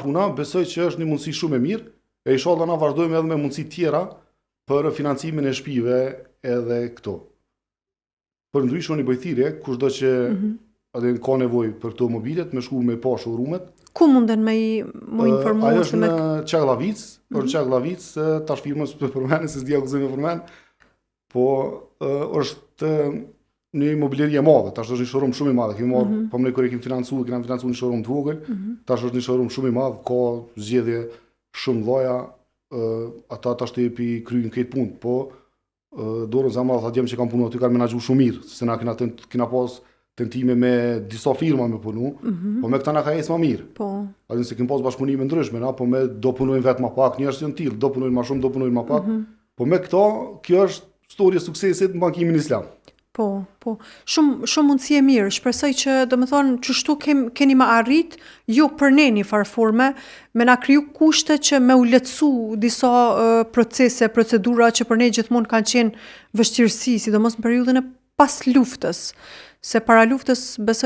afru na, besoj që është një mundësi shumë e mirë, e inshallah na vazhdojmë edhe me mundësi tjera për financimin e shtëpive edhe këto. Për ndryshe unë i bëj thirrje, kushdo që atë ka nevojë për këto mobilet, me shku me pa showroomet. Ku munden me i mu informu Ajo ose është me në Çaglavicë, për Çaglavicë, tash firmën s'po përmend se s'di a guxoj me përmend, po është një mobileri e madhe, tash është një showroom shumë i madh. Kemi marrë, po më ne kur e kemi financuar, kemi financuar një showroom të vogël, tash është një showroom shumë i madh, ka zgjedhje shumë lloja, ata tash të i kryjnë këtë punë, po dorën zemër ata djem që kanë punuar aty kanë menaxhuar shumë mirë, se na kena tent, kena pas tentime me disa firma me punu, po me këta na ka ecë më mirë. A din se kemi pas bashkëpunime ndryshme, na, po me do punojnë vetë më pak, njerëz janë tillë, do punojnë më shumë, do punojnë më pak. Po me këto, kjo është story e suksesit në bankimin islam. Po, po. Shumë shumë mundësi e mirë. Shpresoj që, do me thonë, qështu keni më arrit, jo për ne një farë forme, me na kriju kushte që me u lehtësu disa procese, procedura që për ne gjithmonë kanë qenë vështirësi, sidomos në periudhën e pas luftës. Se para luftës besoj